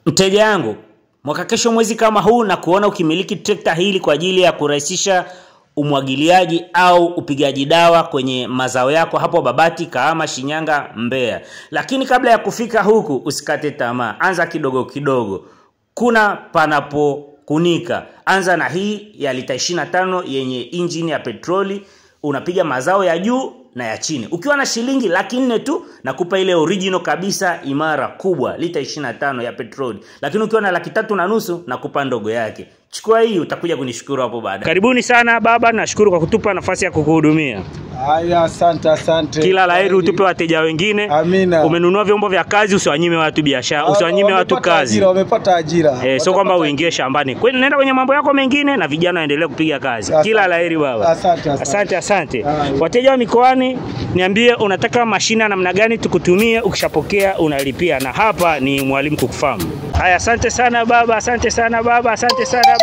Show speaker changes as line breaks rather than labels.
Mteja yangu, mwaka kesho mwezi kama huu na kuona ukimiliki trekta hili kwa ajili ya kurahisisha umwagiliaji au upigaji dawa kwenye mazao yako hapo Babati, Kahama, Shinyanga, Mbeya. Lakini kabla ya kufika huku usikate tamaa. Anza kidogo kidogo. Kuna panapo kunika. Anza na hii ya lita 25 yenye injini ya petroli, unapiga mazao ya juu na ya chini. Ukiwa na shilingi 400,000 tu nakupa ile original kabisa imara kubwa lita 25 ya petroli. Lakini ukiwa na 350,000 nakupa ndogo yake. Chukua hii, utakuja kunishukuru hapo baadaye. Karibuni sana baba, nashukuru kwa kutupa nafasi ya kukuhudumia.
Haya, asante asante.
Kila laheri utupe wateja wengine.
Amina.
Umenunua vyombo vya kazi, usiwanyime watu biashara, usiwanyime watu kazi.
Ajira, wamepata ajira.
Sio kwamba uingie shambani. Kwani nenda kwenye mambo yako mengine na vijana waendelee kupiga kazi.
Asante.
Kila laheri baba.
Asante
asante.
Asante.
Wateja wa mikoani, niambie unataka mashina namna gani tukutumie, ukishapokea unalipia. Na hapa ni Mwalimu Kuku Farm. Haya, asante sana baba, asante sana baba, asante sana.